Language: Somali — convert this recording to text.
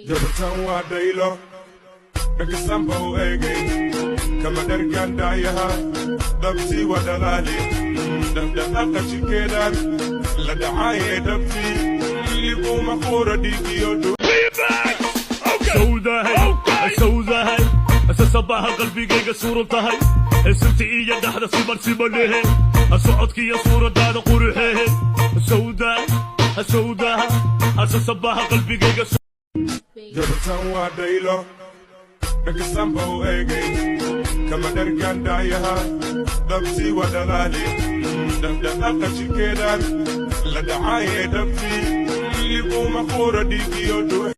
Gabartan waa dhaylo, dhakasanba u eegay, kama dhergandhaayaha, dhabtii waa dhalaali, dhaqdhaqaaqa jidhkeedan la dhacaaye, dhabtii liguma quura dhiigiyo. Sawdahay, sawdahay, sasabaha qalbigayga suuran tahay, sinta iyo dhaxda siman simanehe, socodkiiyo suuradaada quruxehe, sawda, sawdaha, sasabaha qalbigayga. Gabartan waa dhaylo, dhakasanba u eegay, kama dhergandhaayaha, dhabtii waa dhalaali, dhaqdhaqaaqa jidhkeedan la dhacaaye, dhabtii liguma quura dhiigiyo dhuux.